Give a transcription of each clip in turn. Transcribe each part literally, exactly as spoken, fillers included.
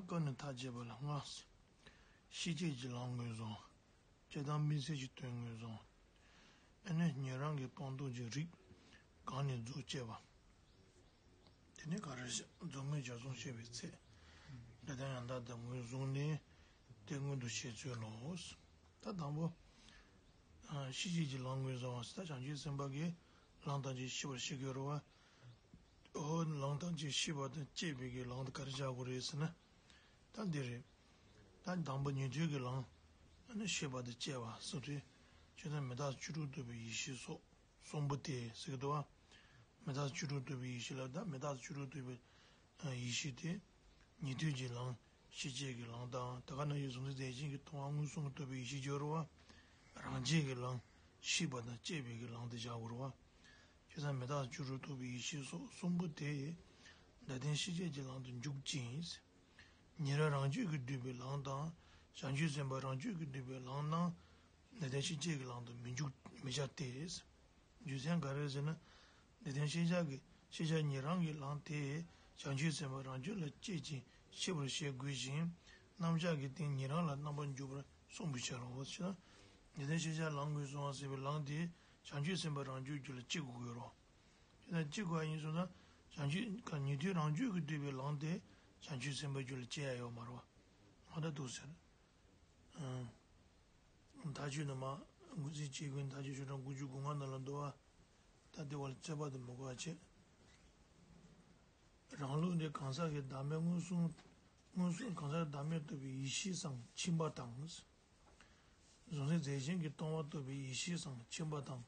བཀའ་ནི་མཐའ་བཅད་པ་ལ་ལྔ། ཤེས་བྱེད་ཀྱི་ལམ་ངོས་བཟུང་། སྤྱིར་བཏང་དམིགས་བསལ་གྱི་དོན་ངོས་བཟུང་། ཨ་ནི་ཉན་རང་གི་སྤངས་རྟོགས་ཀྱི་རིགས་གང་ནས་རྫོགས་བཅས་པ། དེ་ནི་ག་རེ་ཟེར། རྫོགས་སྨིན་སྦྱར་གསུམ་བཤད་པའི་ཚེ། འདི་ལྟར་ཡང་དག་དེ་ངོས་བཟུང་ནས་དེ་སྔོན་དུ་བཤད་ཚུལ་ལོ། ད་དང་པོ། ཤེས་བྱེད་ཀྱི་ལམ་ངོས་བཟུང་བ་ཟེར། ད་བྱང་ཆུབ་སེམས་དཔའ་གིས་ལམ་ཐམས་ཅད་ཤེས་པར་བྱེད་དགོས་རེད་བ། འོ་ལམ་ཐམས་ཅད་ཤེས་པ་དང་བཅས་པའི་གི་ལམ་དེ་ག་རེ་བྱ་དགོས་རེད་ཟེར་ན། ད་འདི་རེད། ད་དང་པོ་ཉན་ཐོས་ཀྱི་ལམ། ཨ་ནི་ཤེས་པ་དང་བཅས་པ་ཟེར་དུས། ཁྱོད་ཚོ་མི་རྟག་སོགས་བཅུ་དྲུག་རྟོགས་པའི་ཡེ་ཤེས་སོགས་གསུམ་པོ་དེ་ཟེར་གི་འདུག་བ། མི་རྟག་སོགས་བཅུ་དྲུག་རྟོགས་པའི་ཡེ་ཤེས་ལ། ད་མི་རྟག་སོགས་བཅུ་དྲུག་རྟོགས་པའི་ཡེ་ཤེས་དེ། ཉན་ཐོས་ཀྱི་ལམ། ཤེས་བྱེད་ཀྱི་ལམ་དང་། དེ་ག་ནང་བཞིན་གཟུང་འཛིན་རྫས་གཞན་གྱིས་སྟོང་པ་མངོན་སུམ་རྟོགས་པའི་ཡེ་ཤེས་སྦྱོར་བ། རང་རྒྱལ་གྱི་ལམ། ཤེས་པ་དང་བཅས་པའི་གི་ལམ་དེ་བྱ་དགོས་རེད་བ། ཁྱོད་ཚོ་མི་རྟག་སོགས་བཅུ་དྲུག་རྟོགས་པའི་ཡེ་ཤེས་སོགས་གསུམ་པོ་དེ། བདག་ལྟའི་ཤེས་བྱེད་ཀྱི་ལམ་དུ་འཇུག་ཅིང་། ཉན་རང་རང་རྒྱུད་ཀྱིས་བསྡུས་པའི་ལམ་དང་། བྱང་ཆུབ་སེམས་དཔའ་རང་རྒྱུད་ཀྱིས་བསྡུས་པའི་ལམ་རྣམས། བདག་ལྟའི་ཤེས་བྱེད་ཀྱི་ལམ་དུ་མི་འཇུག་མི་བྱ་སྟེ། རྒྱུ་མཚན་ག་རེ་ཟེར་ན། བདག་ལྟའི་ཤེས་བྱ་གི་ཤེས་བྱ་ཉན་རང་གི་ལམ་དེ། བྱང་ཆུབ་སེམས་དཔའ་རང་རྒྱུད་ལ་སྐྱེད་ཅིང་ཤེས་པར་བྱེད་དགོས་ཤིང་། རྣམ་གཞག་གི་རྟེན་ཉན་རང་ལ་རྣམ་པར་འཇུག་པར་གསུངས་པའི་ཕྱིར་རོ། ཞེ་ན། བདག་ལྟའི་ཤེས་བྱ་ལམ་ངོས་བཟུང་བ་ཟེར་བའི་ལམ་དེ། བྱང་ཆུབ་སེམས་དཔའ་རང་རྒྱུད་རྒྱུད་ལ་སྐྱེ་དགོས་ཀྱི་ཡོད་རེད། དེ་ལྟར་སྐྱེ་དགོས་པ་ཡིན་ཟེར་ན། བྱང་ཆུབ་ཀྱི་ཉན་ཐོས་རང་རྒྱུད་ཀྱིས་བསྡུས་པའི་ལམ་དེ། བྱང་ཆུབ་སེམས་དཔའི་རྒྱུད་ལ་སྐྱེ་ཡ་ཡོད་མ་རེད་བ། འོ་ད་འདུག་ཟེར། ཨང་། མཐའ་དཔྱོད་ནི་མ། འགོ་འཛིན་བྱེད་ཀུན་མཐའ་དཔྱོད་ཤོག་གྲངས་དགུ་བཅུ་གོ་ལྔ་ནང་ལ་འདུག་བ། ད་དེ་བ་ལ་རྩོད་པ་དེ་མི་དགོས་པ་བྱེད། རང་ལུགས་འདི་གང་ཟག་གི་བདག་མེད་མངོན་སུམ། མངོན་སུམ་གང་ཟག་བདག་མེད་རྟོགས་པའི་ཡེ་ཤེས་སམ་ཁྱིམ་པ་དང་། གཟུང་འཛིན་རྫས་གཞན་གྱིས་སྟོང་པ་རྟོགས་པའི་ཡེ་ཤེས་སམ་ཁྱིམ་པ་དང་།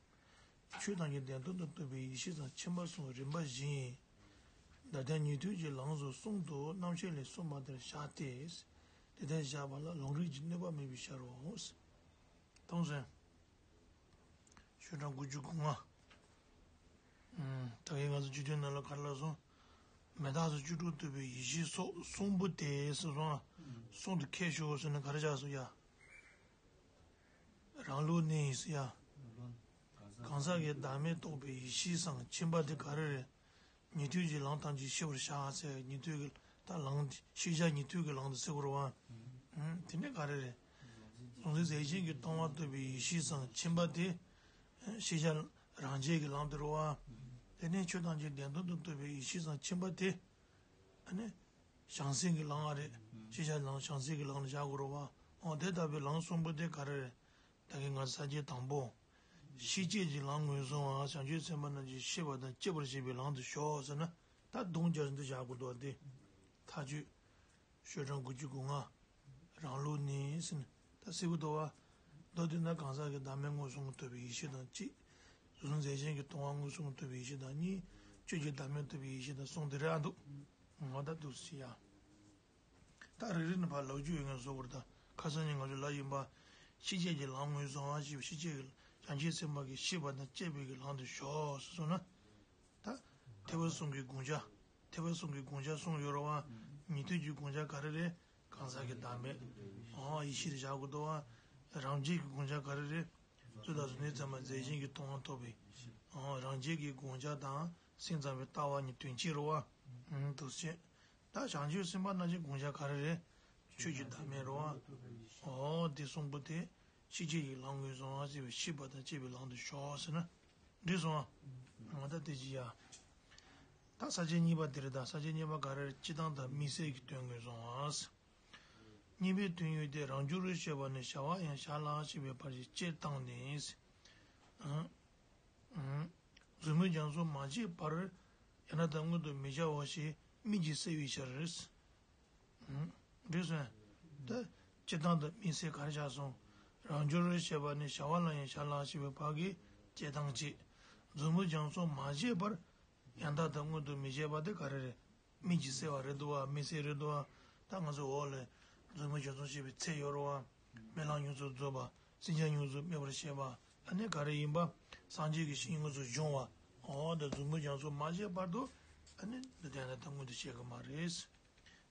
ཆོས་ཐམས་ཅད་བདེན་དོན་དུ་རྟོགས་པའི་ཡེ་ཤེས་སམ་ཁྱིམ་པ་གསུམ་རིམ་པ་བཞིན། བདག་ལྟའི་ཉན་ཐོས་ཀྱི་ལམ་སོགས་གསུམ་དུ་རྣམ་བཤད་ལས་གསུངས་པ་དེར་བཞག་སྟེ། དེ་ལྟར་བཞག་པ་ལ་ལམ་རིམ་གྱི་གནོད་པ་མེད་པའི་ཕྱིར་རོ། གཏོང་ཟིན། ཤོག་གྲངས་དགུ་བཅུ་གོ་ལྔ། ཨུམ། ད་གིན་ང་ཚོ་སྤྱི་དོན་ནང་ལ་ག་རེ་ལབ་སོང་། མི་རྟག་སོགས་བཅུ་དྲུག་རྟོགས་པའི་ཡེ་ཤེས་སོགས་གསུམ་པོ་དེ་ཟེར་སོང་ང་། གསུམ་དུ་ཁྱེར་ཤོག་ཟེར་ན་ག་རེ་བྱ་སོང་ཡ། རང་ལུགས་ནི་ཟེར་ཡ། གང་ཟག་གི་བདག་མེད་རྟོགས་པའི་ཡེ་ཤེས་སམ་ཁྱིམ་པ་དེ་ག་རེ་རེད། ཉན་ཐོས་ཀྱི་ལམ་ཐམས་ཅད་ཤེས་པར་བྱ་ཟེར། ཉན་ཐོས་ཀྱི་ད་ལམ་ཤེས་བྱ་ཉན་ཐོས་ཀྱི་ལམ་དུ་ཟེར་དགོས་རེད་བ། ཨུམ། དེ་ནི་ག་རེ་རེད། གཟུང་འཛིན་རྫས་གཞན་གྱིས་སྟོང་པ་རྟོགས་པའི་ཡེ་ཤེས་སམ་ཁྱིམ་པ་དེ། ཤེས་བྱ་རང་རྒྱལ་གྱི་ལམ་དུ་རེད་བ། དེ་ནས་ཆོས་ཐམས་ཅད་བདེན་དོན་དུ་རྟོགས་པའི་ཡེ་ཤེས་སམ་ཁྱིམ་པ་དེ། ཨ་ནི། བྱང་སེམས་ཀྱི་ལམ་རེད། ཤེས་བྱ་ལམ་བྱང་སེམས་ཀྱི་ལམ་ལ་བཞག་དགོས་རེད་བ། འོ་དེ་ལྟ་བུའི་ལམ་གསུམ་པོ་དེ་ག་རེ་རེད། ད་གིན་ང་ཚོ་ས་བཅད་དང་པོ། ཤེས་བྱེད་ཀྱི་ལམ་ངོས་བཟུང་བ། བྱང་ཆུབ་སེམས་དཔའ་རྣམས་ཀྱིས་ཤེས་པ་དང་བཅས་པར་བྱེད་པའི་ལམ་དུ་ཞོག་ཟེར་ན། ད་དུང་རྒྱ་ཟིན་དུ་བཞག་དགོས་འདུག་སྟེ། མཐའ་དཔྱོད། ཤོག་གྲངས་དགུ་བཅུ་གོ་ལྔ། རང་ལུགས་ནི་ཟེར་ན་ད་གསལ་པོ་འདུག་བ། མདོར་བསྡུས་ན་གང་ཟག་གི་བདག་མེད་མངོན་སུམ་རྟོགས་པའི་ཡེ་ཤེས་དང་གཅིག། གཟུང་འཛིན་རྫས་གཞན་གྱིས་སྟོང་པ་མངོན་སུམ་རྟོགས་པའི་ཡེ་ཤེས་དང་གཉིས། ཆོས་ཀྱི་བདག་མེད་རྟོགས་པའི་ཡེ་ཤེས་དང་གསུམ་དེ་རེད་ཨ་འདུག་ང་ད་འདུག་སེ་ཡ། ད་རེ་རེ་ནས་ཕར་ལབ་རྒྱུ་ཡོད་ངེས་བཟོ་དགོས་རེད་ད། ཁ་སང་ཉིན་ང་ཚོ་ལབ་ཡིན་པ། ཤེས་བྱེད་ཀྱི་ལམ་ངོས་བཟུང་བ་ཞེས་པའི་ཤེས་བྱེད་ཀྱི་བྱང་ཆུབ་སེམས་དཔའ་གིས་ཤེས་པ་དང་བཅས་པའི་གི་ལམ་དུ་ཞོག་ཟེར་སོང་ན། ད། ཐེག་པ་གསུམ་གྱི་དགོངས་འཆར། ཐེག་པ་གསུམ་གྱི་དགོངས་འཆར་གསུམ་ཡོད་རེད་བ། ཉན་ཐོས་ཀྱི་དགོངས་འཆར་ག་རེ་རེད། གང་ཟག་གི་བདག་མེད། ཨང་ཡེ་ཤེས་དེ་བཞག་དགོས་འདུག་བ། རང་རྒྱལ་གྱི་དགོངས་འཆར་ག་རེ་རེད། ཚུལ་དང་གཟུགས་ནས་བརྩམས་པ་རྫས་གཞན་གྱིས་སྟོང་པ་རྟོགས་པའི། ཨང་རང་རྒྱལ་གྱི་དགོངས་འཆར་དང་སེམས་ཙམ་པའི་ལྟ་བ་གཉིས་དོན་གཅིག་རེད་བ། ཨང་འདུག་སེ། ད་བྱང་ཆུབ་སེམས་དཔའ་རྣམས་ཀྱི་དགོངས་འཆར་ག་རེ་རེད། ཆོས་ཀྱི་བདག་མེད་རེད་བ། ཨོ་དེ་གསུམ་པོ་དེ། ཤེས་བྱེད་ཀྱི་ལམ་ངོས་བཟུང་བ་ཟེར་བའི་ཤེས་པ་དང་བཅས་པའི་ལམ་དུ་ཞོག་ཟེར་ན། འགྲིག་སོང་ཨ། ང་ད་དེ་ཅི་ཡ། ད་ས་བཅད་གཉིས་པ་དེ་རེད་ད། ས་བཅད་གཉིས་པ་ག་རེ་རེད། སྤྱིར་བཏང་དང་དམིགས་བསལ་གྱི་དོན་ངོས་བཟུང་བ། གཉིས་པའི་དོན་ཡོད་དེ། རང་རྒྱུད་རེ་ཤེས་པ་ནས་བྱ་བ་ཡང་བྱ་ལ་ཞེས་པའི་བར་གྱི་སྤྱིར་བཏང་ནས། གཟུགས་མེད་རྒྱ་མཚོ་མ་སྐྱེས་བར། ཡང་དག་དང་མངོན་དུ་མི་བྱ་བ་ཞེས་དམིགས་ཀྱིས་བསལ་བའི་ཕྱིར། འགྲིག་སོང་། ད། སྤྱིར་བཏང་དང་དམིགས་བསལ་ག་རེ་ཆགས་སོང་། རང་རྒྱུད་རེ་ཤེས་པ་ནས་བྱ་བ་ལ་ཡང་བྱ་ལ་ཞེས་པའི་བར་གྱི་སྤྱིར་བཏང་གཅིག། གཟུགས་མེད་རྒྱ་མཚོ་མ་སྐྱེས་བར། ཡང་དག་དང་མངོན་དུ་མི་བྱེད་པ་དེ་ག་རེ་རེད། དམིགས་ཀྱིས་བསལ་བ་རེད་འདུག་བ། དམིགས་བསལ་རེད་འདུག་བ། ད་ང་ཚོ་འོག་ལ་གཟུགས་མེད་རྒྱ་མཚོ་ཞེས་པའི་ཚད་ཡོད་རེད་བ། རྨི་ལམ་ཡོངས་སུ་རྫོགས་པ། སེམས་ཅན་ཡོངས་སུ་སྨིན་པར་བྱེད་པ། ཨ་ནི་ག་རེ་ཡིན་པ། སངས་རྒྱས་ཀྱི་ཞིང་ཡོངས་སུ་སྦྱོང་བ། འོ་ད་གཟུགས་མེད་རྒྱ་མཚོ་མ་སྐྱེས་བར་དུ། ཨ་ནི་འདི་ལྟར་ཡང་དག་དང་མངོན་དུ་བྱེད་ཀྱི་མ་རེད།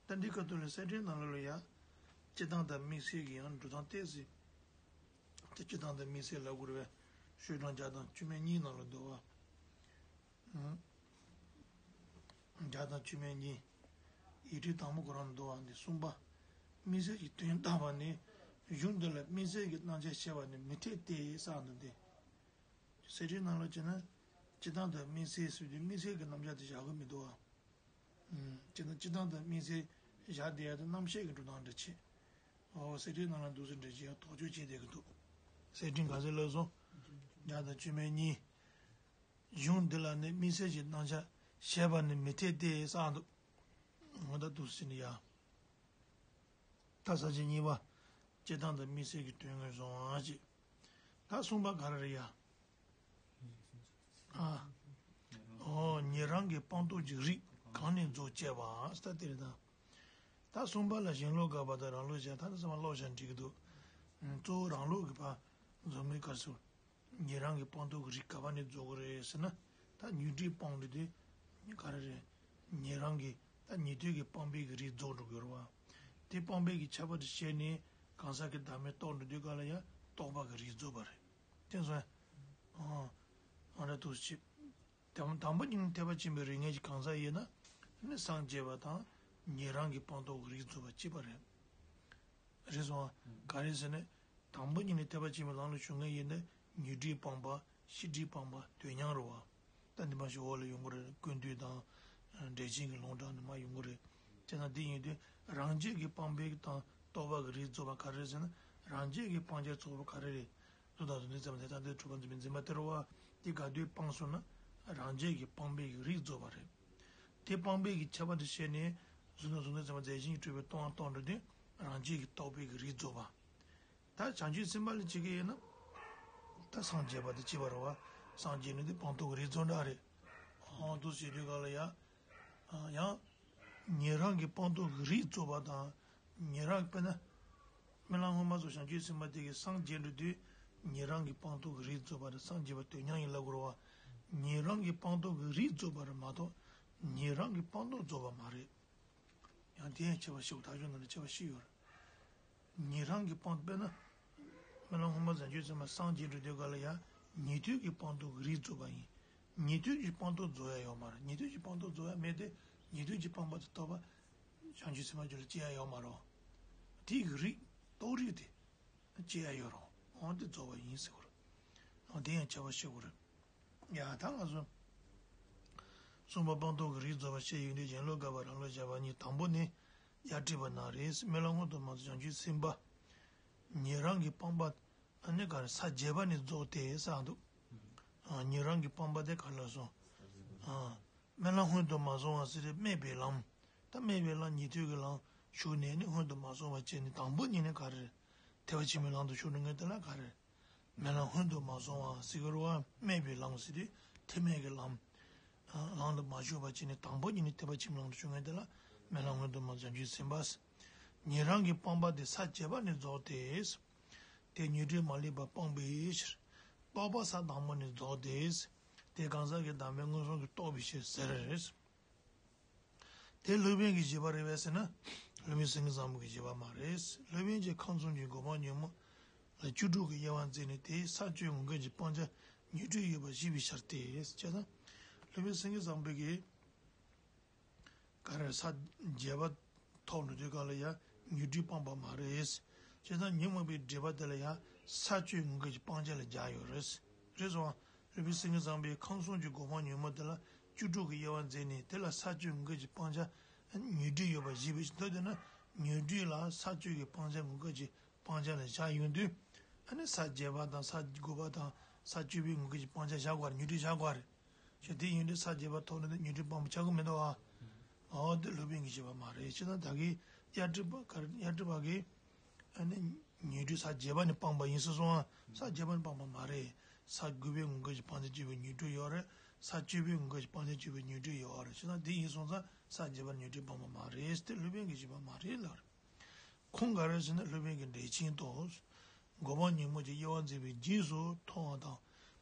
ད་འདི་སྐབས་དུ་ལ་གསེར་ཕྲེང་ནང་ལོགས་ལ་ཡ། སྤྱིར་བཏང་དང་དམིགས་བསལ་གྱི་ཡང་འགྲོ་སྟངས་ཏོག་ཙམ། དེ་སྤྱིར་བཏང་དང་དམིགས་བསལ་ལབ་དགོས་རེད་པས། ཤོག་གྲངས་བརྒྱ་དང་བཅུ་མེད་གཉིས་ནང་ལ་འདུག་བ། ཨང་། བརྒྱ་དང་བཅུ་མེད་གཉིས། ཡིག་ཕྲེང་དང་པོ་ཁོ་རང་འདུག་བ། འདི་གསུམ་པ། དམིགས་བསལ་གྱི་དོན་བརྟག་པ་ནི། གཞུང་འདི་ལ་དམིགས་བསལ་གྱི་རྣམ་གཞག་བཤད་པ་ནི་མི་འཐད་དེ་གསུངས་འདུག་སྟེ། གསེར་ཕྲེང་ནང་ལ་བྱས་ན། སྤྱིར་བཏང་དང་དམིགས་བསལ་ཟེར་དུས་དམིགས་བསལ་གྱི་རྣམ་གཞག་དེ་བཞག་གི་མི་འདུག་བ། ཨུམ། སྤྱིར་བཏང་སྤྱིར་བཏང་དང་དམིགས་བསལ་བཞག་བསྡད་ཡ་དེ་རྣམ་བཤད་ཀྱི་འགྲོ་སྟངས་འདྲ་བྱེད། འོ་གསེར་ཕྲེང་ནང་ལ་འདུག་སེ་འདྲ་བྱེད་ཡ་དོགས་གཅོད་བྱེད་བསྡད་ཀྱི་འདུག་གསེར་ཕྲེང་ག་ཚོད་ལབ་སོང་། བརྒྱ་དང་བཅུ་མེད་གཉིས། གཞུང་འདི་ལ་ནི་དམིགས་བསལ་གྱི་རྣམ་གཞག་བཤད་པ་ནི་མི་འཐད་དེ་གསུངས་འདུག་འོ་ད་འདུག་སེ་ནི་ཡ། ད་ས་བཅད་གཉིས་པ། སྤྱིར་བཏང་དང་དམིགས་བསལ་གྱི་དོན་ངོས་བཟུང་བ་ཞེས། ད་གསུམ་པ་ག་རེ་རེད་ཡ། ཨ། ཨོ་ཉན་རང་གི་སྤངས་རྟོགས་ཀྱི་རིགས་གང་ནས་རྫོགས་ཅེས་པ་ད་དེ་རེད་ད། ད་གསུམ་པ་ལ་གཞན་ལུགས་དགག་པ་དང་རང་ལུགས་བཞག་ད་ནི་ཚང་མ་ཀློག་བྱ་འགྲིག་གི་འདུག་གཙོ་བོ་རང་ལུགས་ཀྱི་ཕར་འཛོམས་མའི་སྐབས་སུ། ཉན་རང་གི་སྤངས་རྟོགས་ཀྱི་རིགས་ག་པ་ནས་རྫོགས་ཀྱི་རེད་ཟེར་ན། ད་ཉོན་སྒྲིབ་སྤངས་འདྲ་དེ། ག་རེ་རེད། ཉན་རང་གི་ད་ཉན་ཐོས་ཀྱི་སྤངས་པའི་གི་རིགས་རྫོགས་འགྲོ་གི་རེད་བ། དེ་སྤངས་པའི་གི་ཁྱད་པར་དེ་བཤད་ནས་གང་ཟག་གི་བདག་མེད་རྟོགས་འགྲོ་དུས་ག་ལ་ཡང་རྟོག་པ་གི་རིགས་རྫོགས་པ་རེད། དེ་ཚོ། ཨང་། ཨང་། འདྲ་འདུག་སེ་བྱེད། དང་དང་པོ་ཉིད་ནས་ཐེག་པ་ཆེན་པོའི་རིགས་ངེས་ཀྱི་གང་ཟག་ཡིན་ན། ནི་སངས་རྒྱས་པ་དང་ཉན་རང་གི་སྤངས་རྟོགས་ཀྱི་རིགས་རྫོགས་པ་གཅིག་པ་རེད། རེད་སོང་ཨ། ག་རེ་ཟེར་ན། དང་པོ་ཉིད་ནས་ཐེག་པ་ཆེན་པོའི་ལམ་ལ་ཞུགས་མཁན་ཡིན་ན་ཉོན་སྒྲིབ་སྤངས་པ་ཤེས་སྒྲིབ་སྤངས་པ་དོན་མཉམ་རེད་བ། ད་འདི་མ་ཞིག་འོག་ལ་ཡོང་གི་རེད། ཀུན་བཏུས་དང་། འགྲེལ་ཆེན་གྱི་ལུང་དྲངས་ནས་མར་ཡོང་གི་རེད། དེས་ན་འདི་ཡིན་དུས་རང་རྒྱལ་གྱི་སྤངས་པའི་དང་རྟོག་པ་གི་རིགས་རྫོགས་པ་ག་རེ་རེད་ཟེར་ན། རང་རྒྱལ་གྱི་སྤང་བྱ་རྫོགས་པ་ག་རེ་རེད། གཟུགས་དང་གཟུགས་འཛིན་ཙམ་དེ་དག་འདོད་གྲུབ་པ་འཛིན་པའི་འཛིན་པ་དེ་རེད་བ། དེ་ག་དུས་སྤངས་སོང་ན། རང་རྒྱལ་གྱི་སྤངས་པའི་གི་རིགས་རྫོགས་པ་རེད། དེ་སྤངས་པའི་གི་ཁྱད་པར་དེ་བཤད་ནས། གཟུགས་དང་གཟུགས་འཛིན་ཙམ་པ་རྫས་གཞན་གྱིས་གྲུབ་པའི་སྟོང་པ་རྟོགས་འགྲོ་དུས་རང་རྒྱལ་གྱི་རྟོག་པའི་གི་རིགས་རྫོགས་པ། ད་བྱང་ཆུབ་སེམས་དཔའ་ལ་བྱེད་ཀྱི་ཡིན་ན། ད་སངས་རྒྱས་པ་དེ་གཅིག་པ་རེད་བ། སངས་རྒྱས་ནི་དེ་སྤངས་རྟོགས་ཀྱི་རིགས་རྫོགས་འདྲ་རེད། ཨང་། འདུག་བྱེད་དུས་ག་ལ་ཡ། ཡང་། ཉན་རང་གི་སྤངས་རྟོགས་ཀྱི་རིགས་རྫོགས་པ་དང་། ཉན་རང་དཔེར་ན། སྨོན་ལམ་སྔོན་མ་སོགས་བྱང་ཆུབ་སེམས་དཔའ་དེ་གིས་སངས་རྒྱས་འགྲོ་དུས། ཉན་རང་གི་སྤངས་རྟོགས་ཀྱི་རིགས་རྫོགས་པ་དང་སངས་རྒྱས་པ་དོན་མཉམ་ཡིན་ལབ་དགོས་རེད་བ། ཉན་རང་གི་སྤངས་རྟོགས་ཀྱི་རིགས་རྫོགས་པ་རེད་མ་གཏོགས། ཉན་རང་གི་སྤངས་རྟོགས་རྫོགས་པ་མ་རེད། ཡང་དེ་ཡང་ཁྱད་པར་ཞིག་ཐག་ཆོད་ནང་ལ་ཁྱད་པར་ཞིག་ཡོད་རེད། ཉན་རང་གི་སྤངས་དཔེར་ན། སྨོན་ལམ་སྔོན་མ་བྱང་ཆུབ་སེམས་དཔའ་སངས་རྒྱས་འགྲོ་དུས་ག་ལ་ཡང་ཉན་ཐོས་ཀྱི་སྤངས་རྟོགས་ཀྱི་རིགས་རྫོགས་པ་ཡིན། ཉན་ཐོས་ཀྱི་སྤངས་རྟོགས་རྫོགས་ཡ་ཡོད་མ་རེད། ཉན་ཐོས་ཀྱི་སྤངས་རྟོགས་རྫོགས་ཡ་མེད་དེ། ཉན་ཐོས་ཀྱི་སྤངས་པ་དེ་རྟོགས་པ། བྱང་ཆུབ་སེམས་དཔའ་རྒྱུད་ལ་སྐྱེ་ཡ་ཡོད་མ་རེད། དེ་གི་རིགས་རྟོགས་རིགས་དེ། སྐྱེ་ཡ་ཡོད་རུང་འོ་དེ་རྫོགས་པ་ཡིན་ཟེར་དགོས་རེད། འོ་དེ་ཡང་ཁྱད་པར་ཤེས་དགོས་རེད། ཡ་ད་ང་ཚོ། གསུམ་པ་སྤངས་རྟོགས་ཀྱི་རིགས་རྫོགས་པ་བཤད་ཡོང་དུས་གཞན་ལུགས་དགག་པ་རང་ལུགས་བཞག་པ་གཉིས། དང་པོ་ནི། གཡའ་བྲིས་པ་ནང་རེད། སྨོན་ལམ་སྔོན་དུ་མ་སོང་བྱང་ཆུབ་སེམས་དཔའ། ཉན་རང་གི་སྤངས་པ། ཨ་ནི་ག་རེ་ས་བརྒྱད་པ་ནས་རྫོགས་ཏེ་གསུངས་འདུག་ཨ། ཉན་རང་གི་སྤངས་པ་དེ་ག་ལ་སོང་། ཨ། སྨོན་ལམ་སྔོན་དུ་མ་སོང་བ་ཟེར་ཏེ་སྨད་པའི་ལམ། ད་སྨད་པའི་ལམ་ཉན་ཐོས་ཀྱི་ལམ་ཞུགས་ནས་ནི་སྔོན་དུ་མ་སོང་བ་བྱས་ནས་དང་པོ་ཉིད་ནས་ག་རེ། ཐེག་པ་ཆེན་པོའི་ལམ་དུ་ཞུགས་འགྲོ་མཁན་དེ་ལ་ག་རེ། སྨོན་ལམ་སྔོན་དུ་མ་སོང་བ་ཟེར་གྱི་རེད་བ། སྨད་པའི་ལམ་ཟེར་དུས་ཐེག་དམན་གྱི་ལམ། ལམ་དུ་མ་ཞུགས་པ་བྱས་ནས་དང་པོ་ཉིད་ནས་ཐེག་པ་ཆེན་པོའི་ལམ་དུ་ཞུགས་མཁན་དེ་ལ་སྨོན་ལམ་སྔོན་དུ་མ་སོང་བྱང་ཆུབ་སེམས་དཔའ། ཉན་རང་གི་སྤངས་པ་དེ་ས་བརྒྱད་པ་ནས་རྫོགས་ཏེ། དེ་ཉོན་སྒྲིབ་མ་ལུས་པ་སྤངས་པའི་ཕྱིར། རྟོགས་པ་ས་དང་པོ་ནས་རྫོགས་ཏེ། དེ་གང་ཟག་གི་བདག་མེད་མངོན་སུམ་གྱིས་རྟོགས་པའི་ཕྱིར་ཟེར། དེ་སློབ་དཔོན་གྱི་བཞེད་པ་རེད་པས་ཟེར་ན། སློབ་དཔོན་སེང་གེ་བཟང་པོ་གི་བཞེད་པ་མ་རེད། སློབ་དཔོན་གྱིས་ཁམས་གསུམ་གྱི་གོ་འཕང་ཉོན་མོངས་ལ་བཅུ་དྲུག་གི་དབྱེ་བ་མཛད་ནས་དེའི་ས་བཅུའི་ངོ་སྐལ་གྱི་སྤང་བྱ་ཉོན་སྒྲིབ་ཡོད་པར་བཞེད་པའི་ཕྱིར་ཏེ། བྱས་ཙང་། སློབ་དཔོན་སེང་གེ་བཟང་པོ་གིས། ག་རེ་ས་བརྒྱད་པ་ཐོབ་འགྲོ་དུས་ག་ལ་ཡང་ཉོན་སྒྲིབ་སྤངས་པ་མ་རེད། བྱས་ཙང་ཉོན་མོངས་པའི་སྒྲིབ་པ་དེ་ལ་ཡང་ས་བཅུའི་ངོ་སྐལ་གྱི་སྤང་བྱ་ལ་སྦྱར་ཡོད་རེད། རེད་སོང་། སློབ་དཔོན་སེང་གེ་བཟང་པོས་ཁམས་གསུམ་གྱི་གོ་འཕང་ཉོན་མོངས་དེ་ལ་བཅུ་དྲུག་གི་དབྱེ་བ་མཛད་ནས་དེ་ལ་ས་བཅུའི་ངོ་སྐལ་གྱི་སྤང་བྱ་ཉོན་སྒྲིབ་ཡོད་པར་བཞེད་པའི་ཕྱིར་ཏོ། དེ་ན་ཉོན་སྒྲིབ་ལ་ས་བཅུ་གི་སྤང་བྱ་ངོ་སྐལ་གྱི་སྤང་བྱ་ལ་བཞག་ཡོང་དུས། ཨ་ནི་ས་བརྒྱད་པ་དང་ས་དགུ་པ་དང་ས་བཅུ་པའི་ངོ་སྐལ་གྱི་སྤང་བྱ་བཞག་དགོས་རེད། ཉོན་སྒྲིབ་བཞག་དགོས་རེད། ཞེས་དེ་ཡིན་དུས་ས་བརྒྱད་པ་ཐོབ་ན་དེ་ཉོན་སྒྲིབ་སྤངས་པ་ཆགས་ཀྱི་མི་འདུག་ཨ། འོ་དེ་སློབ་དཔོན་གྱི་བཞེད་པ་མ་རེད། ཅི་ལྟར་ད་གིན་གཡའ་བྲིས་པ་ག་རེ། གཡའ་བྲིས་པ་གིས་ཨ་ནི་ཉོན་སྒྲིབ་ས་བརྒྱད་པ་ནས་སྤངས་པ་ཡིན་ཟེར་སོང་ཨ། ས་བརྒྱད་པ་ནས་སྤངས་པ་མ་རེད། ས་དགུ་པའི་ངོ་སྐལ་གྱི་སྤང་བྱ་གཅིག་པའི་ཉོན་སྒྲིབ་ཡོད་རེད། ས་བཅུ་པའི་ངོ་སྐལ་གྱི་སྤང་བྱ་གཅིག་པའི་ཉོན་སྒྲིབ་ཡོད་རེད། ཅི་ལྟར་དེ་ཡིན་སོང་ཙང་ས་བརྒྱད་པ་ནས་ཉོན་སྒྲིབ་སྤངས་པ་མ་རེད། དེ་སློབ་དཔོན་གྱི་བཞེད་པ་མ་རེད་ལབ་རེད། ཁུངས་ག་རེ་ཟེར་ན་སློབ་དཔོན་གྱི་འགྲེལ་ཆེན་དུ། གོ་འཕང་ཉོན་མོངས་ཀྱི་དབྱེ་བ་མཛད་པའི་རྗེས་སུ་མཐོང་བ་དང་།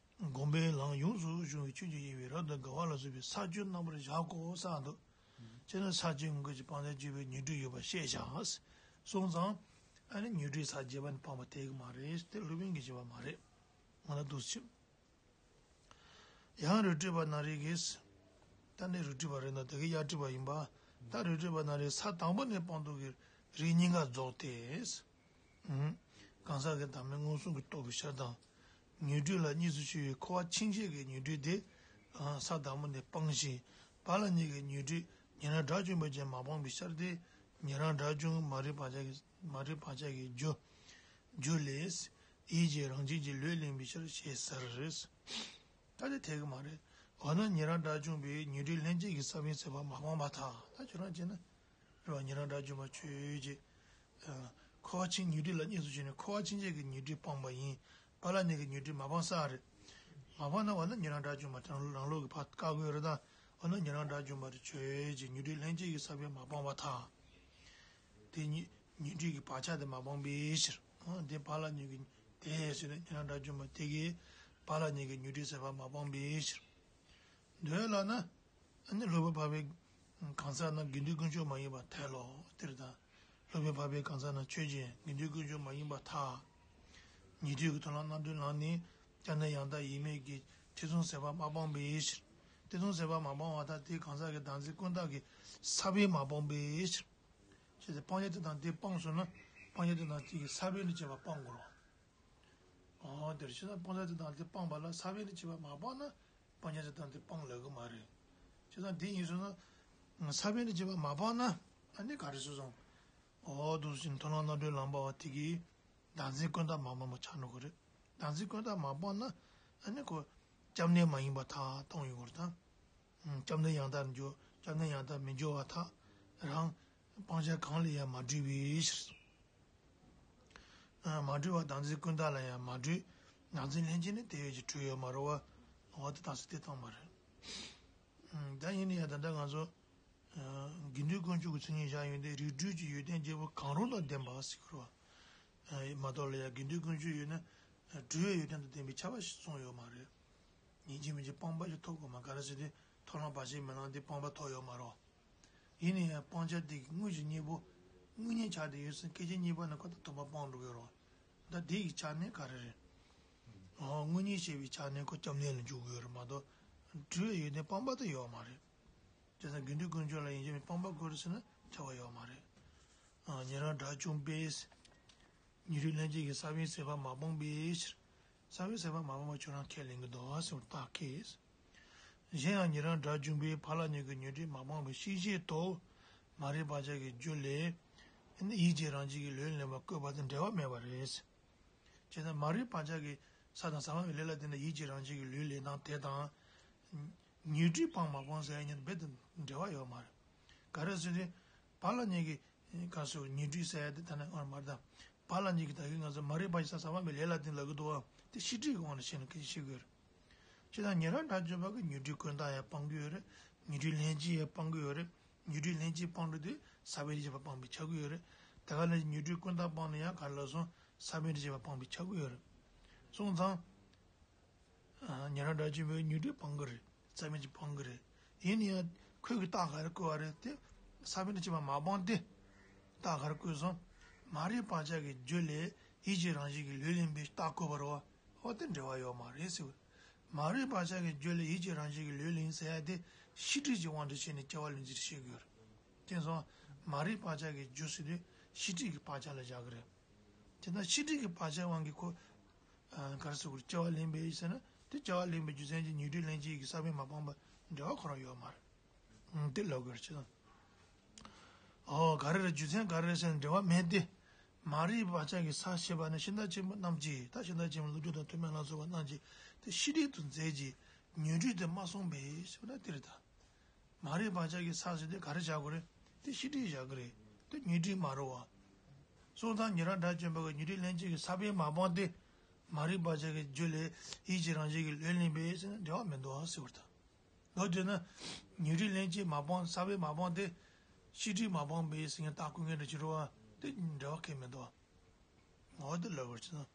སྒོམ་པའི་ལམ་ཡོངས་སུ་གཞུང་གི་ཆོས་ཀྱི་དབྱེ་བས་རབ་ཏུ་དགར་བ་ལ་སོགས་པའི་ས་བཅུ་རྣམ་པར་བཞག་གོ་གསུངས་འདུག་བྱས་ན་ས་བཅུའི་ངོ་སྐལ་གྱི་སྤང་བྱ་གཅིག་པའི་ཉོན་སྒྲིབ་ཡོད་པར་བཤད་བཞག་གསུངས་ཙང་། ཨ་ནི་ཉོན་སྒྲིབ་ས་བརྒྱད་པ་ནས་སྤངས་པ་འཐད་ཀྱི་མ་རེད། དེ་སློབ་དཔོན་གྱི་བཞེད་པ་མ་རེད། ང་ལ་འདུག་ཕྱིན། ཡང་རི་བྲིས་པ་ནང་རེ་གིས། ད་ནི་རི་བྲིས་པ་རེད་ན་ད་གིན་གཡའ་བྲིས་པ་ཡིན་པ། ད་རིགས་སྤྲོས་པ་ན་རེ་ས་དང་པོ་ནས་སྤང་ཐོག་གི་རིགས་གཉིས་ཀ་རྫོགས་ཏེ། གང་ཟག་གི་བདག་མེད་མངོན་སུམ་གྱིས་རྟོགས་པའི་ཕྱིར་དང་། ཉོན་སྒྲིབ་ལ་གཉིས་སུ་ཕྱེ་བའི་འཁོར་བ་འཆིང་བྱེད་ཀྱི་ཉོན་སྒྲིབ་དེ། ས་དང་པོ་ནས་སྤངས་ཤིང་བག་ལ་ཉལ་གྱི་ཉོན་སྒྲིབ་ཉན་རང་དགྲ་བཅོམ་པས་ཀྱང་མ་སྤངས་པའི་ཕྱིར་ཏེ། ཉན་རང་དགྲ་བཅོམ་མ་རིག་བག་ཆགས་ཀྱི་མ་རིག་བག་ཆགས་ཀྱི་རྒྱུ། རྒྱུ་ལས། ཡིད་ཀྱི་རང་བཞིན་གྱིས་ལུས་ལེན་པའི་ཕྱིར་ཞེས་ཟེར། ད་དེ་འཐད་ཀྱི་མ་རེད། འོ་ན་ཉན་རང་དགྲ་བཅོམ་པས་ཉོན་སྒྲིབ་ལྷན་སྐྱེས་ཀྱི་ས་བོན་ཟད་པ་མ་སྤངས་པར་ཐལ། ད་ཁྱོད་རང་བྱས་ན། རེད་བ། ཉན་རང་དགྲ་བཅོམ་པ་ཆོས་ཅན། འཁོར་བ་འཆིང་ཉོན་སྒྲིབ་ལ་གཉིས་སུ་ཕྱེ་ནས་འཁོར་བ་འཆིང་བྱེད་ཀྱི་ཉོན་སྒྲིབ་སྤངས་པ་ཡིན། བག་ལ་ཉལ་གྱི་ཉོན་སྒྲིབ་མ་སྤངས་ས་རེད། མ་སྤངས་ན་འོ་ན་ཉན་རང་དགྲ་བཅོམ་པ་རང་རང་ལུགས་ཀྱི་ཕར་བཀག་དགོས་རེད་ད། འོ་ན་ཉན་རང་དགྲ་བཅོམ་པ་དེ་ཆོས་ཅན་ཉོན་སྒྲིབ་ལྷན་སྐྱེས་ཀྱི་ས་བོན་མ་སྤངས་པར་ཐལ། དེ་ཉོན་ཉོན་སྒྲིབ་ཀྱི་བག་ཆགས་དེ་མ་སྤངས་པའི་ཕྱིར། འོ་དེ་བག་ལ་ཉལ་གྱི་དེ་ཟེར་ནས་ཉན་རང་དགྲ་བཅོམ་པ་དེ་གིས་བག་ལ་ཉལ་གྱི་ཉོན་སྒྲིབ་ཟད་པ་མ་སྤངས་པའི་ཕྱིར། འདོད་ལ་ན། ཨ་ནི་སློབ་དཔོན་འཕགས་པའི་གང་ཟག་རྣམས་དགེ་འདུན་དཀོན་མཆོག་མ་ཡིན་པར་ཐལ་ལོ། དེ་རེད་ད། སློབ་དཔོན་འཕགས་པའི་གང་ཟག་རྣམས་ཆོས་ཅན་དགེ་འདུན་དཀོན་མཆོག་མ་ཡིན་པར་ཐལ། ཉན་ཐོས་ཀྱི་མཐོང་ལམ་རྣམ་གྲོལ་ལམ་ནི་སྐྱབས་གནས་ཡང་དག་ཡིན་མིན་གྱི་ཐེ་ཚོམ་ཟད་པ་མ་སྤངས་པའི་ཕྱིར། ཐེ་ཚོམ་ཟད་པ་མ་སྤངས་པར་ཐལ། དེ་གང་ཟག་གི་བདག་འཛིན་ཀུན་བརྟགས་ཀྱི་ས་བོན་མ་སྤངས་པའི་ཕྱིར། ཅེས་སྤང་བྱ་དེ་དང་དེ་སྤངས་སོང་ན་སྤང་བྱ་དེ་དང་དེ་གི་ས་བོན་དུ་བྱས་པ་སྤང་དགོས་རེད། འོ་དེར་ཕྱི་ནང་སྤང་བྱ་དེ་དང་དེ་སྤངས་པ་ལ་ས་བོན་དུ་བྱས་པ་མ་སྤངས་ན་སྤང་བྱ་དེ་དང་དེ་སྤངས་ལབ་ཀྱི་མ་རེད། བྱས་ཙང་དེ་ཡིན་སོང་ན་ས་བོན་དུ་བྱས་པ་མ་སྤངས་ན་ཨ་ནི་ག་རེ་སོང་སོང་། འོ་འདུག་ཅིང་མཐོང་ལམ་རྣམ་གྲོལ་ལམ་པ་བ་དེ་གིས་བདག་འཛིན་ཀུན་བརྟགས་མ་སྤངས་པ་ཆགས་འགྲོ་གི་རེད། བདག་འཛིན་ཀུན་བརྟགས་མ་སྤངས་ན་ཨ་ནི་ཁོ་སྐྱབས་གནས་མ་ཡིན་པར་ཐལ་གཏོང་ཡོང་གི་རེད་ད། སྐྱབས་གནས་ཡང་དག་འགྱུར། སྐྱབས་གནས་ཡང་དག་མི་འགྱུར་བར་ཐལ། རང་སྤང་བྱ་གང་ལ་ཡང་མ་གྲུབ་པའི་ཕྱིར། མ་གྲུབ་པ་བདག་འཛིན་ཀུན་བརྟགས་ལ་ཡང་མ་གྲུབ། བདག་འཛིན་ལྷན་སྐྱེས་ནི་དེ་ཡོད་ཀྱི་གྲུབ་ཡོད་མ་རེད་བ། འོ་དེ་དག་སུ་དེ་བཏང་མ་རེད། ད་ཡིན་ན་ཡང་ད་ལྟ་ང་ཚོ་དགེ་འདུན་དཀོན་མཆོག་གི་མཚན་ཉིད་བཞག་ཡོད་དེ་རིགས་སྒྲོས་ཀྱི་ཡོན་ཏན་བརྒྱད་པོ་གང་རུང་དང་ལྡན་པ་ཟེར་གྱི་རེད་བ། མ་གཏོགས་ལ་ཡང་དགེ་འདུན་དཀོན་མཆོག་ཡོད་ན་སྒྲོས་ཡོན་ཏན་དང་ལྡན་པའི་ཁྱབ་པ་ཞིག་གསུངས་ཡོད་མ་རེད། ཡིན་གཅིག་མིན་གཅིག་སྤངས་པ་ཞིག་ཐོབ་དགོས་མ། ག་རེ་ཟེར་དུས་མཐོང་ལམ་བར་ཆད་མེད་ལམ་འདི་སྤངས་པ་ཐོབ་ཡོད་མ་རེད། ཡིན་ན་ཡང་སྤང་བྱ་འདི་གི་དངོས་གཞི་གཉིས་པོ་དངོས་གཉེན་ཆགས་བསྡད་ཡོད་ཙང་སྐད་ཅིག་གཉིས་པ་ནས་ཁོ་ད་ཐོབ་པ་སྤངས་འགྲོ་གི་ཡོད་རེད། ད་འདི་ཡི་ཆ་ནས་ག་རེ་རེད། འོ་དངོས་གཉེན་ཞེས་པའི་ཆ་ནས་ཁོ་སྐྱབས་གནས་ལ་འཇུག་གི་ཡོད་རེད་མ་གཏོགས་སྒྲོས་ཡོན་ཏན་སྤངས་པ་དེ་ཡོད་མ་རེད། བྱས་ཙང་དགེ་འདུན་དཀོན་མཆོག་ལ་ཡིན་གཅིག་མིན་སྤངས་པ་དགོས་རེད་ཟེར་ན་ཁྱབ་པ་ཡོད་མ་རེད། ཉན་རང་དགྲ་བཅོམ་པས། ཉོན་སྒྲིབ་ལྷན་སྐྱེས་ཀྱི་ས་བོན་ཟད་པ་མ་སྤངས་པའི་ཕྱིར། ས་བོན་ཟད་པ་མ་སྤངས་པ་ཁྱོད་རང་ཁས་ལེན་གྱི་འདུག་ཟེར་བར་བརྟག་གིས། གཞན་ཡང་ཉན་རང་དགྲ་བཅོམ་པས་བག་ལ་ཉལ་གྱི་ཉོན་སྒྲིབ་མ་སྤངས་པའི་ཤེས་བྱེད་དུ། མ་རིག་བག་ཆགས་ཀྱི་རྒྱུ་ལས། ཡིད་ཀྱི་རང་བཞིན་གྱིས་ལུས་ལེན་པ་བཀོད་པ་དང་འབྲེལ་བ་མེད་པ་རེད། བྱས་ཙང་མ་རིག་བག་ཆགས་ཀྱི་ས་དང་ཟ་མ་བའི་ལས་ལ་བརྟེན་ནས་ཡིད་ཀྱི་རང་བཞིན་གྱིས་ལུས་ལེན་སྟངས་དེ་དང་། ཉོན་སྒྲིབ་སྤངས་མ་སྤངས་ཟེར་ཡ་གཉིས་རྦད་དེ་འབྲེལ་བ་ཡོད་མ་རེད། ག་རེ་ཟེར་དུས། བག་ལ་ཉལ་གྱི་ག་སོ་ཉོན་སྒྲིབ་ཟེར་ཡ་དེ་ད་ནི་ཨོ་མ་རེད་ད། བག་ལ་ཉལ་གྱི་ད་གིན་ང་ཚོ་མ་རིག་པ་ཞིག་ས་ཟ་མ་བའི་ལས་ལ་བརྟེན་ལབ་ཀྱི་འདུག་བ། དེ་ཤེས་སྒྲིབ་ཀྱི་དབང་དུ་བྱས་ནས་སྐད་ཆ་བཤད་ཀྱི་ཡོད་རེད། ཅེས་དང་ཉན་རང་དགྲ་བཅོམ་པ་གིས་ཉོན་སྒྲིབ་ཀུན་བརྟགས་ཡང་སྤང་གི་ཡོད་རེད། ཉོན་སྒྲིབ་ལྷན་སྐྱེས་ཡང་སྤང་གི་ཡོད་རེད། ཉོན་སྒྲིབ་ལྷན་སྐྱེས་སྤང་འགྲོ་དུས་ས་བོན་དུ་བྱས་པ་སྤངས་པས་ཁྱབ་ཀྱི་ཡོད་རེད། དེ་ག་ལ་ཉོན་སྒྲིབ་ཀུན་བརྟགས་སྤངས་ན་ཡང་ག་རེ་ལབ་སོང་ས་བོན་དུ་བྱས་པ་སྤངས་པས་ཁྱབ་ཀྱི་ཡོད་རེད། སོང་ཙང་། ཉན་རང་དགྲ་བཅོམ་པས་ཉོན་སྒྲིབ་སྤང་གི་རེད། ས་བོན་གྱིས་སྤང་གི་རེད། ཡིན་ན་ཡང་ཁོས་ཀྱི་རྟགས་ག་རེ་བཀོད་པ་རེད་དེ། ས་བོན་དུ་བྱས་པ་མ་སྤངས་ཏེ། རྟགས་ག་རེ་བཀོད་སོང་། མ་རིག་བག་ཆགས་ཀྱི་རྒྱུ་ལས་ཡིད་ཀྱི་རང་བཞིན་གྱིས་ལུས་ལེན་པའི་རྟགས་བཀོད་པ་རེད་བ། འོ་དེ་འབྲེལ་བ་ཡོད་མ་རེད་ཟེར་བ། མ་རིག་བག་ཆགས་ཀྱི་རྒྱུ་ལས་ཡིད་ཀྱི་རང་བཞིན་གྱིས་ལུས་ལེན་ཟེར་ཡ་དེ་ཤེས་སྒྲིབ་ཀྱི་དབང་དུ་བྱས་ནས་སྐྱེ་བ་ལེན་ཚུལ་བཤད་ཀྱི་ཡོད་རེད། དེ་སོང་མ་རིག་བག་ཆགས་ཀྱི་རྒྱུ་ཟེར་དུས་ཤེས་སྒྲིབ་ཀྱི་བག་ཆགས་ལ་བཞག་གི་རེད། དེ་ན་ཤེས་སྒྲིབ་ཀྱི་བག་ཆགས་དབང་གིས་ཁོ། ག་རེ་ཟེར་དགོས་རེད། སྐྱེ་བ་ལེན་པའི་ཟེར་ན་དེ་སྐྱེ་བ་ལེན་པའི་རྒྱུ་མཚན་གྱིས་ཉོན་སྒྲིབ་ལྷན་སྐྱེས་ཀྱི་ས་བོན་མ་སྤངས་པ་འབྲེལ་བ་ཁོ་རང་ཡོད་མ་རེད། དེ་ལབ་དགོས་རེད་ཅེས་དང་། ཨོ་ག་རེ་རེད། རྒྱུ་མཚན་ག་རེ་རེད་ཟེར་ན་འབྲེལ་བ་མེད་དེ། མ་རིག་བག་ཆགས་ཀྱི་ས་ཞེས་པ་ནི་ཤིང་རྟ་ཆེན་པོ་རྣམས་ཀྱིས་ད་ཤིང་རྟ་ཆེན་པོ་ཀླུ་སྒྲུབ་དང་ཐུབ་པའི་ལྷ་སོགས་པ་རྣམས་ཀྱིས་དེ་ཤེས་སྒྲིབ་ཏུ་མཛད་ཀྱི་ཉོན་སྒྲིབ་དེ་མ་སྤངས་པས་ཞེས་པ་ན་དེ་རེད་ད། མ་རིག་བག་ཆགས་ཀྱི་ས་ཟེར་དེ་ག་རེ་བཞག་དགོས་རེད། དེ་ཤེས་སྒྲིབ་བཞག་གི་རེད། དེ་ཉོན་སྒྲིབ་མ་རེད་བ། སོང་ཙང་ཉན་རང་དགྲ་བཅོམ་པ་གིས་ཉོན་སྒྲིབ་ལྷན་སྐྱེས་ཀྱི་ས་བོན་མ་སྤངས་ཏེ། མ་རིག་བག་ཆགས་ཀྱི་རྒྱུ་ལས་ཡིད་ཀྱི་རང་བཞིན་གྱིས་ལུས་ལེན་པས་ཟེར་ན་འབྲེལ་བ་མི་འདུག་ཟེར་བ་དང་། ལོ་དེ་ན། ཉོན་སྒྲིབ་ལྷན་སྐྱེས་མ་སྤངས་ས་བོན་མ་སྤངས་ཏེ། ཤེས་སྒྲིབ་མ་སྤངས་པས་ཟེར་ན་རྟགས་བཀོད་མཁན་འདྲ་ཅིག་རེད་བ། དེ་འབྲེལ་བ་གང་ཡང་མི་འདུག་འོ་དེ་ལབ་དགོས་ཅི་ན།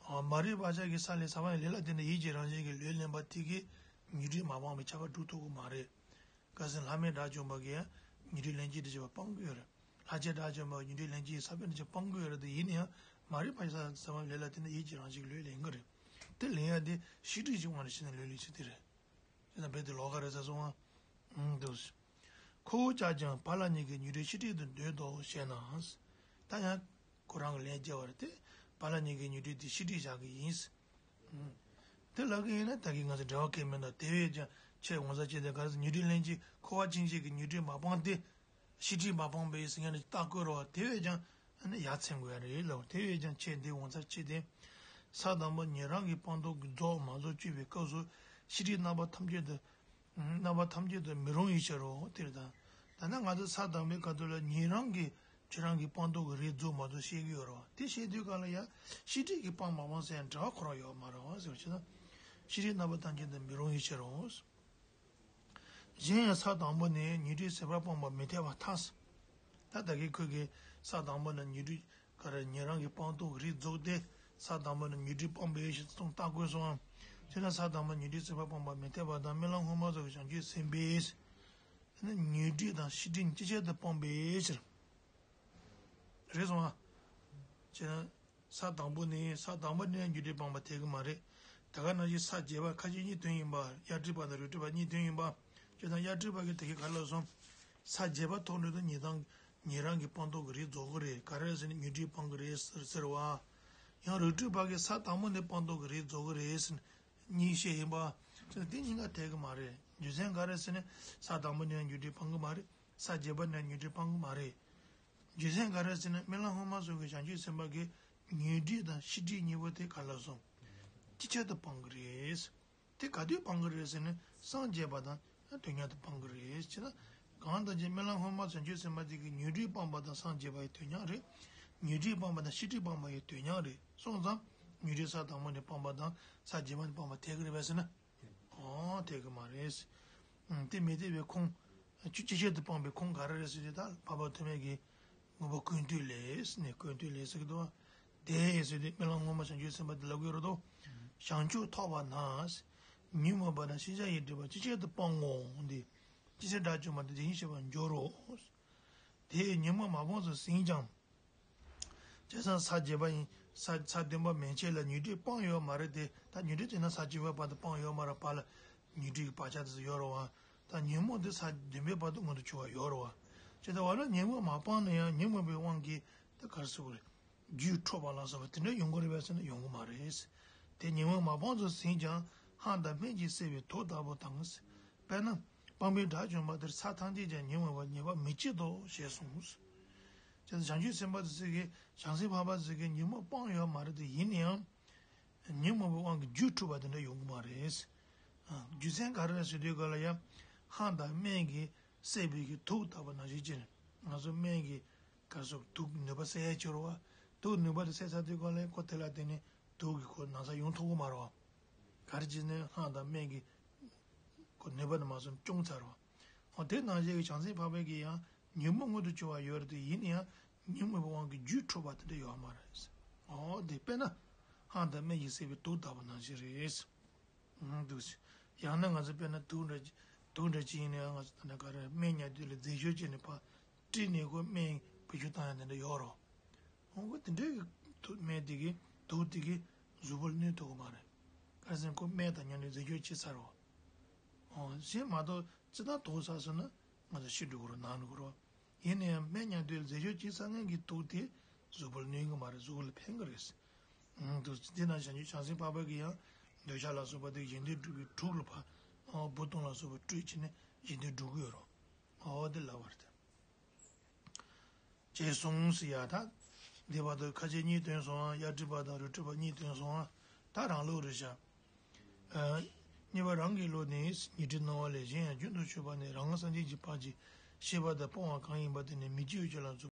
འོ་མ་རིག་བག་ཆགས་ཀྱི་ས་ལས་ས་བོན་ལས་ལ་བརྟེན་ནས་ཡིད་ཀྱི་རང་བཞིན་གྱིས་ལུས་ལེན་པ་དེ་གིས་ཉོན་སྒྲིབ་མ་སྤངས་པའི་ཁྱབ་པ་སྒྲུབ་ཐུབ་ཀྱི་མ་རེད། ཁ་སང་ལྷ་མིའི་དགྲ་བཅོམ་པ་གིས་ཡང་ཉོན་སྒྲིབ་ལྷན་སྐྱེས་དུ་བྱས་པ་སྤང་གི་ཡོད་རེད། ལྷ་ཆེན་དགྲ་བཅོམ་པ་ཉོན་སྒྲིབ་ལྷན་སྐྱེས་ས་བོན་དུ་བྱས་སྤང་གི་ཡོད་རེད་དེ། ཡིན་ན་ཡང་མ་རིག་བག་ཆགས་ས་བོན་ལས་ལ་བརྟེན་ནས་ཡིད་ཀྱི་རང་བཞིན་གྱིས་ལུས་ལེན་གྱི་རེད། དེ་ལེན་ཡ་དེ་ཤེས་སྒྲིབ་ཀྱི་དབང་དུ་བྱས་ནས་ལུས་ལེན་ཚུལ་དེ་རེད། དེ་ན་རྦད་དེ་ལོགས་ཀ་རེད་ཟེར་སོང་ང་། ཨང་འདུག་ཁོ་བོ་ཅག་ཀྱང་བ་ལ་ཉལ་གྱི་ཉུང་འབྲིང་ཤེས་སྒྲིབ་ཏུ་འདོད་དོ་ཞེ་ན། ད་ཡང་ཁོ་རང་གི་ལན་སྐྱེལ་བ་རེད་དེ། བ་ལ་ཉལ་གྱི་ཉུང་འབྲིང་དེ་ཤེས་སྒྲིབ་བཞག་གི་ཡིན། དེ་ལབ་གི་ཡིན་ན་ད་གིན་ང་ཚོ་འབྲེལ་བ་གལ་མེད་ན། དེ་བས་ཀྱང་ཁྱེད་ངོ་ཚ་ཅི་དེ་ག་རེ་ཟེར། ཉུང་འབྲིང་ལྷན་སྐྱེས་འཁོར་བ་འཆིང་བྱེད་ཀྱི་ཉུང་འབྲིང་མ་སྤངས་ཏེ། ཤེས་སྒྲིབ་མ་སྤངས་པས་ཟེར་མཁན་ནི་རྟགས་བཀོད་རོགས། དེ་བས་ཀྱང་ཨ་ནི་ཡ་མཚན་དགོས་ཡ་རེད་ལབ། དེ་བས་ཀྱང་ཁྱེད་འདི་ངོ་ཚ་ཅི་དེ། ས་དང་པོ་ཉན་རང་གི་སྤངས་རྟོགས་ཀྱི་རྫོགས་མ་རྫོགས་དཔྱོད་པའི་སྐབས་སུ་ཤེས་སྒྲིབ་རྣམ་པ་ཐམས་ཅད་དུ། རྣམ་པ་ཐམས་ཅད་དུ་མི་རུང་བའི་ཕྱིར་རོ། དེ་རེད་ད། ད་ནི་ང་ཚོ་ས་དང་པོའི་ཁ་ཐུག་ལ་ཉན་རང་གི་ཁྱེད་རང་གི་སྤངས་རྟོགས་ཀྱི་རིགས་རྫོགས་མ་རྫོགས་བཤད་ཀྱི་ཡོད་རེད་བ། དེ་བཤད་དུས་ག་ལ་ཡ་ཤེས་སྒྲིབ་ཀྱིས་སྤངས་མ་སྤངས་ཟེར་ཡ་འབྲེལ་བ་ཁོ་རང་ཡོད་མ་རེད་བ་ཟེར་བ་ཞིག་དང་། ཤེས་སྒྲིབ་རྣམ་པ་ཐམས་ཅད་དུ་མི་རུང་བའི་ཕྱིར་རོ། གཞན་ཡང་ས་དང་པོ་ནས་ཉོན་སྒྲིབ་ཟད་པར་སྤངས་པ་མི་འཐད་པར་ཐལ། ད་ད་གིན་ཁོས་ཀྱིས་ས་དང་པོ་ནས་ཉོན་སྒྲིབ་ག་རེ་ཉན་རང་གི་སྤངས་རྟོགས་ཀྱི་རིགས་རྫོགས་ཏེ་ས་དང་པོ་ནས་ཉོན་སྒྲིབ་སྤངས་པའི་ཕྱིར་གསུངས་རྟགས་བཀོད་སོང་། དེས་ན་ས་དང་པོ་ཉོན་སྒྲིབ་ཟད་པར་སྤངས་པ་མི་འཐད་པ་དང་། རྨི་ལམ་སྔོན་མ་སོགས་ཀྱི་བྱང་ཆུབ་སེམས་དཔས་ནི་ཉོན་སྒྲིབ་དང་ཤེས་སྒྲིབ་ཅི་ཆར་དུ་སྤངས་པའི་ཕྱིར། རེད་སོང་ཨ། བྱས་ན། ས་དང་པོ་ནས་ས་དང་པོ་ནས་ཉོན་སྒྲིབ་སྤངས་པ་འཐད་ཀྱི་མ་རེད། ད་ག་ནང་བཞིན་ས་བརྒྱད་པ་ཁ་ཅིག་གཉིས་དོན་ཡིན་པ། དབྱར་འཁྲིད་པ་དང་རོལ་འཁྲིད་པ་གཉིས་དོན་ཡིན་པ། བྱས་ཙང་དབྱར་འཁྲིད་པ་གིས་དེ་གའི་ག་ལ་སོང་། ས་བརྒྱད་པ་ཐོག་འགྲོ་དུས་ཉན་དང་ཉན་རང་གི་སྤངས་རྟོགས་ཀྱི་རིགས་རྫོགས་ཀྱི་རེད། ག་རེ་ཟེར་ན་ཉོན་སྒྲིབ་སྤངས་ཀྱི་རེད་ཟེར་ཟེར་བ། ཡང་རོལ་འཁྲིད་པ་གིས་ས་དང་པོ་ནས་སྤངས་རྟོགས་ཀྱི་རིགས་རྫོགས་ཀྱི་རེད་ཟེར་ནས་གཉིས་བཤད་ཡིན་པ། བྱས་ཙང་དེ་གཉིས་ཀ་འཐད་ཀྱི་མ་རེད། རྒྱུ་མཚན་ག་རེ་ཟེར་ན་ས་དང་པོ་ནས་ཉོན་སྒྲིབ་སྤངས་ཀྱི་མ་རེད། ས་བརྒྱད་པ་ནས་ཉོན་སྒྲིབ་སྤངས་ཀྱི་མ་རེད། རྒྱུ་མཚན་ག་རེ་ཟེར་ན་རྨི་ལམ་སྔོན་མ་སོགས་ཀྱི་བྱང་ཆུབ་སེམས་དཔའ་གིས་ཉོན་སྒྲིབ་དང་ཤེས་སྒྲིབ་གཉིས་པོ་དེ་ག་ལ་སོང་། ཅི་ཆར་དུ་སྤངས་ཀྱི་རེད། དེ་ག་དུས་སྤངས་ཀྱི་རེད་ཟེར་ན་སངས་རྒྱས་པ་དང་དུས་མཉམ་དུ་སྤངས་ཀྱི་རེད། བྱས་ན་གང་ལྟར་གྱི་རྨི་ལམ་སྔོན་མ་བྱང་ཆུབ་སེམས་དཔའ་དེ་གིས་ཉོན་སྒྲིབ་སྤངས་པ་དང་སངས་རྒྱས་པ་ཡི་དུས་མཉམ་རེད། ཉོན་སྒྲིབ་སྤངས་པ་དང་ཤེས་སྒྲིབ་སྤངས་པ་ཡི་དུས་མཉམ་རེད་སོང་ཙང་ཉོན་སྒྲིབ་ས་དང་པོ་ནས་སྤངས་པ་དང་ས་བརྒྱད་པ་ནས་སྤངས་པ་འཐད་ཀྱི་རེད་པས་ཟེར་ན། ཨོ་དེ་གི་མ་རེད། ཨང་། དེ་མི་འཐད་པའི་ཁུངས། ཅི་ཅི་ཆར་དུ་སྤངས་པའི་ཁུངས་ག་རེ་རེད་ཟེར་དུས་ད་འཕགས་པ་ཐོགས་མེད་ཀྱིས་དངོས་པོ་ཀུན་བཏུས་ལས་ཟེར་ནས་ཀུན་བཏུས་ལས་ཟེར་གི་འདུག་དེ་ཟེར་དུས་རྨི་ལམ་སྔོན་མ་བྱང་ཆུབ་སེམས་དཔའ་དེ་ལབ་ཀྱི་ཡོད་རེད་དོ། བྱང་ཆུབ་ཐོབ་པ་ན། ཉོན་མོངས་པ་དང་ཤེས་བྱ་ཡི་སྒྲིབ་པ་ཅི་ཆར་དུ་སྤང་ངོ་། འདི་ཅི་ཆར་དགྲ་བཅོམ་པ་དེ་དེ་བཞིན་གཤེགས་པར་འགྱུར་རོ། དེས་ཉོན་མོངས་མ་སྤངས་སུ་ཟིན་ཀྱང་། བྱས་ཙང་ས་བརྒྱད་པ་ཡིན། ས་ས་བདུན་པ་མན་ཆད་ལ་ཉོན་སྒྲིབ་སྤངས་ཡོད་མ་རེད་དེ། ད་ཉོན་སྒྲིབ་དེ་ན་ས་བཅུ་པའི་བར་དུ་སྤངས་ཡོད་མ་རེད། བར་ལ་ཉོན་སྒྲིབ་ཀྱི་བག་ཆགས་དེ་ཚོ་ཡོད་རེད་བ། ད་ཉོན་མོངས་དེ་ས་བདུན་པའི་བར་དུ་མངོན་དུ་གྱུར་བ་ཡོད་རེད་བ། བྱས་ཙང་བར་ལ་ཉོན་མོངས་མ་སྤངས་ན་ཡང་ཉོན་མོངས་པའི་དབང་གིས་དེ་ག་རེ་ཟེར་དགོས་རེད། རྒྱུད་འཕྲོག་པ་ལ་སོགས་པ་དེ་འདྲ་ཡོང་གི་རེད་པས་ཟེར་ན་ཡོང་གི་མ་རེད། དེ་ཉོན་མོངས་མ་སྤངས་སུ་ཟིན་ཀྱང་སྔགས་དང་སྨན་གྱིས་བསལ་བའི་དུག་ལྟ་བུ་དང་། དཔེར་ན། སྤངས་པས་དགྲ་བཅོམ་པ་དེར་ས་ཐམས་ཅད་ཀྱང་ཉོན་མོངས་པ་ཉེས་པར་མི་བྱེད་དོ་ཞེས་གསུངས། བྱས་ཙང་བྱང་ཆུབ་སེམས་དཔའ་དེ་ཚོ་གིས་བྱང་སེམས་འཕགས་པ་དེ་ཚོ་གིས་ཉོན་མོངས་སྤངས་ཡོད་མ་རེད་དེ། ཡིན་ན་ཡང་། ཉོན་མོངས་པའི་དབང་གིས་རྒྱུད་འཕྲོག་པ་དེ་འདྲ་ཡོང་གི་མ་རེད། རྒྱུ་མཚན་ག་རེ་རེད་ཟེར་དུས་ག་ལ་ཡང་། སྔགས་དང་སྨན་གྱིས་བསལ་བའི་གི་དུག་ལྟ་བུ་ནང་བཞིན་བྱས་ནས་ང་ཚོ་སྨན་གྱིས་ག་རེ་ཟེར་དུག་ནུས་པ་སེལ་ཡ་ཅིག་ཡོད་རེད་བ། དུག་ནུས་པ་དེ་སེལ་ཚར་དུས་ག་ལ་ཡང་ཁོ་དེ་ལ་བརྟེན་ནས་དུག་གི་ཁོ་ན་ཚ་ཡོང་ཐུབ་ཀྱི་མ་རེད་བ། ག་རེ་བྱས་ནས་སྔགས་དང་སྨན་གྱིས་ཁོ་ནུས་པ་དེ་མ་སོང་བཅོམ་ཚར་བ། འོ་དེ་ནང་བཞིན་གྱི་བྱང་སེམས་འཕགས་པའི་གི་ཡང་ཉོན་མོངས་མངོན་དུ་གྱུར་བ་ཡོད་རེད་དེ། ཡིན་ན་ཡང་ཉོན་མོངས་པའི་དབང་གིས་རྒྱུད་འཕྲོག་པ་དེ་འདྲ་ཡོད་མ་རེད། འོ་དེ་དཔེར་ན་སྔགས་དང་སྨན་གྱིས་བསལ་བའི་དུག་ལྟ་བུ་ནང་བཞིན་རེད། འདུག་ཡང་ན་ང་ཚོ་དཔེར་ན་དུག་འདྲ་དུག་འདྲ་ཅིག་ཡིན་ན་ཡང་ང་ཚོ་ད་ནི་ག་རེ་སྨན་ཉལ་དུས་ལ་རྫས་སྦྱོར་བྱས་ནས་ཕར་དཀྲིས་ནས་ཁོ་སྨན་བེད་སྤྱོད་བཏང་ཡ་དེ་འདྲ་ཡོད་རེད། འོ་དེ་འདྲའི་གི་དུག་སྨན་དེ་གིས་དུག་དེ་གིས་གཟུགས་པོ་ལ་གནོད་ཐུབ་ཀྱི་མ་རེད། ག་རེ་ཟེར་ན་ཁོ་སྨན་དང་མཉམ་ནས་རྫས་སྦྱོར་བྱས་ཚར་རོ། འོ་གཞན་མ་གཏོགས་ཅི་ལྟར་དུག་བསགས་སོང་ན་ང་ཚོ་ཤི་འགྲོ་གི་རེད། ན་འགྲོ་གི་རེད། ཡིན་ན་ཡང་སྨན་ཉལ་དུས་རྫས་སྦྱོར་བྱས་ཚར་མཁན་གྱི་དུག་དེ་གཟུགས་པོ་ལ་གནོད་ཀྱི་མ་རེད། གཟུགས་པོ་ལ་ཕན་གྱི་རེད། འོ་དུག་དེ་ན་བྱང་ཆུབ་བྱང་སེམས་འཕགས་པ་གིས་ཡང་འདོད་ཆགས་ལ་སོགས་པ་དེ་གཞན་དོན་སྒྲུབ་པའི་དུག་ལ་ཕར་འོ་འབུ་སྟོང་ལ་སོགས་པ་སྤྲོད་བྱས་ནས་གཞན་དོན་སྒྲུབ་ཀྱི་ཡོད་རེད། འོ་དེ་ལབ་པ་རེད། ཅེས་གསུངས་ཟེར་ཡ་ད། འདི་བར་དུ་ཁ་ཆེ་གཉིས་ཐོན་སོང་ཨ། དབྱར་ཁྲིད་པ་དང་རོལ་ཁྲིད་པ་གཉིས་ཐོན་སོང་ཨ། ད་རང་ལུགས་རེད་ཤག་ཨ། གཉིས་པ་རང་གི་བློ་ནི་ཉོན་སྒྲིབ་སྣང་བ་ལས་གཞན་ཡང་རྒྱུན་དུ་ཆོད་པ་ནི་རང་སངས་རྒྱས་ཀྱི་བར་གྱི་ཤེས་པ་དང་སྤོང་བ་གང་ཡིན་པ་དེ་ནི་མི་སྐྱེ་བའི་ཆོས་ལ་འཇུག